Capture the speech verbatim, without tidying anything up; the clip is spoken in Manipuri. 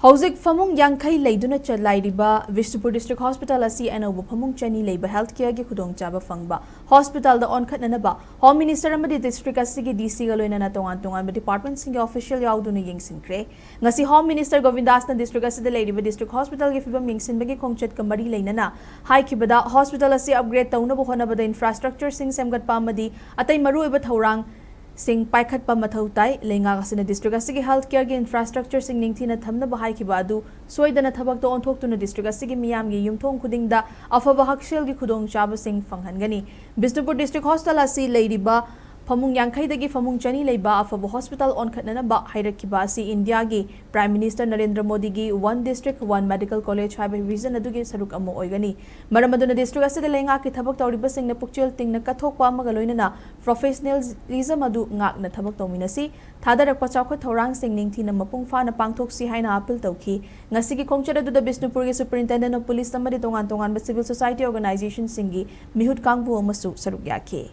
ꯍꯧꯖꯤꯛ ꯐꯃꯨꯡ ꯌꯥꯡꯈꯩ ꯂꯩꯗꯨꯅ ꯆꯂꯥꯏꯔꯤꯕ ꯕꯤꯁꯅꯨꯄꯨꯔ ꯗꯤꯁꯇ꯭ꯔꯤꯛ ꯍꯣꯁꯄꯤꯇꯥꯜ ꯑꯁꯤ ꯑꯅꯧꯕ ꯐꯃꯨꯡ ꯆꯅꯤ ꯂꯩꯕ ꯍꯦꯜꯊ ꯀꯦꯌꯔꯒꯤ ꯈꯨꯗꯣꯡꯆꯥꯕ ꯐꯪꯕ ꯍꯣꯁꯄꯤꯇꯥꯜꯗ ꯑꯣꯟꯈꯠꯅꯅꯕ ꯍꯣꯝ ꯃꯤꯅꯤꯁꯇꯔ ꯑꯃꯗꯤ ꯗꯤꯁꯇ꯭ꯔꯤꯛ ꯑꯁꯤꯒꯤ ꯗꯤ ꯁꯤꯒ ꯂꯣꯏꯅꯅ ꯇꯣꯉꯥꯟ ꯇꯣꯉꯥꯟꯕ ꯗꯤꯄꯥꯔꯠꯃꯦꯟꯠꯁꯤꯡꯒꯤ ꯑꯣꯐꯤꯁꯤꯌꯦꯜ ꯌꯥꯎꯗꯨꯅ ꯌꯦꯡꯁꯤꯟꯈ꯭ꯔꯦ꯫ ꯉꯁꯤ ꯍꯣꯝ ꯃꯤꯅꯤꯁꯇꯔ ꯒꯣꯕꯤꯟꯗꯥꯁꯅ ꯗꯤꯁꯇ꯭ꯔꯤꯛ ꯑꯁꯤꯗ ꯂꯩꯔꯤꯕ ꯗꯤꯁꯇ꯭ꯔꯤꯛ ꯍꯣꯁꯄꯤꯇꯥꯜꯒꯤ ꯐꯤꯕꯝ ꯌꯦꯡꯁꯤꯟꯕꯒꯤ ꯈꯣꯡꯆꯠꯀ ꯃꯔꯤ ꯂꯩꯅꯅ ꯍꯥꯏꯈꯤꯕꯗ, ꯍꯣꯁꯄꯤꯇꯥꯜ ꯑꯁꯤ ꯑꯞꯒ꯭ꯔꯦꯗ ꯇꯧꯅꯕ ꯍꯣꯠꯅꯕꯗ ꯏꯟꯐ꯭ꯔꯥꯁ꯭ꯇ꯭ꯔꯛꯆꯔꯁꯤꯡ ꯁꯦꯝꯒꯠꯄ ꯑꯃꯗꯤ ꯑꯇꯩ ꯃꯔꯨꯑꯣꯏꯕ ꯊꯧꯔꯥꯡ ꯁꯤꯡ ꯄꯥꯏꯈꯠꯄ ꯃꯊꯧ ꯇꯥꯏ꯫ ꯂꯩꯉꯥꯛ ꯑꯁꯤꯅ ꯗꯤꯁꯇ꯭ꯔꯤꯛ ꯑꯁꯤꯒꯤ ꯍꯦꯜꯊ ꯀꯦꯌꯔꯒꯤ ꯏꯟꯐ꯭ꯔꯥꯁ꯭ꯇ꯭ꯔꯛꯆꯔꯁꯤꯡ ꯅꯤꯡꯊꯤꯅ ꯊꯝꯅꯕ ꯍꯥꯏꯈꯤꯕ ꯑꯗꯨ ꯁꯣꯏꯗꯅ ꯊꯕꯛꯇ ꯑꯣꯟꯊꯣꯛꯇꯨꯅ ꯗꯤꯁꯇ꯭ꯔꯤꯛ ꯑꯁꯤꯒꯤ ꯃꯤꯌꯥꯝꯒꯤ ꯌꯨꯝꯊꯣꯡ ꯈꯨꯗꯤꯡꯗ ꯑꯐꯕ ꯍꯛꯁꯦꯜꯒꯤ ꯈꯨꯗꯣꯡꯆꯥꯕꯁꯤꯡ ꯐꯪꯍꯟꯒꯅꯤ꯫ ꯕꯤꯁꯅꯨꯄꯨꯔ ꯗꯤꯁꯇ꯭ꯔꯤꯛ ꯍꯣꯁꯄꯤꯇꯥꯜ ꯑꯁꯤ ꯂꯩꯔꯤꯕ ꯐꯃꯨꯡ ꯌꯥꯡꯈꯩꯗꯒꯤ ꯐꯃꯨꯡ ꯆꯅꯤ ꯂꯩꯕ ꯑꯐꯕ ꯍꯣꯁꯄꯤꯇꯥꯜ ꯑꯣꯟꯈꯠꯅꯅꯕ ꯍꯥꯏꯔꯛꯈꯤꯕ ꯑꯁꯤ ꯏꯟꯗꯤꯌꯥꯒꯤ ꯄ꯭ꯔꯥꯏꯝ ꯃꯤꯅꯤꯁꯇꯔ ꯅꯔꯦꯟꯗ꯭ꯔ ꯃꯣꯗꯤꯒꯤ one district one medical college ꯍꯥꯏꯕ ꯚꯤꯖꯟ ꯑꯗꯨꯒꯤ ꯁꯔꯨꯛ ꯑꯃ ꯑꯣꯏꯒꯅꯤ꯫ ꯃꯔꯝ ꯑꯗꯨꯅ ꯗꯤꯁꯇ꯭ꯔꯤꯛ ꯑꯁꯤꯗ ꯂꯩꯉꯥꯛꯀꯤ ꯊꯕꯛ ꯇꯧꯔꯤꯕꯁꯤꯡꯅ ꯄꯨꯛꯆꯦꯜ ꯇꯤꯡꯅ ꯀꯠꯊꯣꯛꯄ ꯑꯃꯒ ꯂꯣꯏꯅꯅ ꯄ꯭ꯔꯣꯐꯦꯁꯅꯦꯂꯤꯖꯝ ꯑꯗꯨ ꯉꯥꯛꯅ ꯊꯕꯛ ꯇꯧꯃꯤꯟꯅꯁꯤ꯫ ꯊꯥꯗꯔꯛꯄ ꯆꯥꯎꯈꯠ ꯊꯧꯔꯥꯡꯁꯤꯡ ꯅꯤꯡꯊꯤꯅ ꯃꯄꯨꯡ ꯐꯥꯅ ꯄꯥꯡꯊꯣꯛꯁꯤ ꯍꯥꯏꯅ ꯑꯥꯄꯤꯜ ꯇꯧꯈꯤ꯫ ꯉꯁꯤꯒꯤ ꯈꯣꯡꯆꯠ ꯑꯗꯨꯗ ꯕꯤꯁꯅꯨꯄꯨꯔꯒꯤ ꯁꯨꯄꯔꯤꯟꯇꯦꯟꯗꯦꯟ ꯑꯣꯐ ꯄꯨꯂꯤꯁ ꯑꯃꯗꯤ ꯇꯣꯉꯥꯟ ꯇꯣꯉꯥꯟꯕ ꯁꯤꯚꯤꯜ ꯁꯣꯁꯥꯏꯇꯤ ꯑꯣꯔꯒꯅꯥꯏꯖꯦꯁꯟꯁꯤꯡꯒꯤ ꯃꯤꯍꯨꯠ ꯀꯥꯡꯕꯨ ꯑꯃꯁꯨ ꯁꯔꯨꯛ ꯌꯥꯈꯤ꯫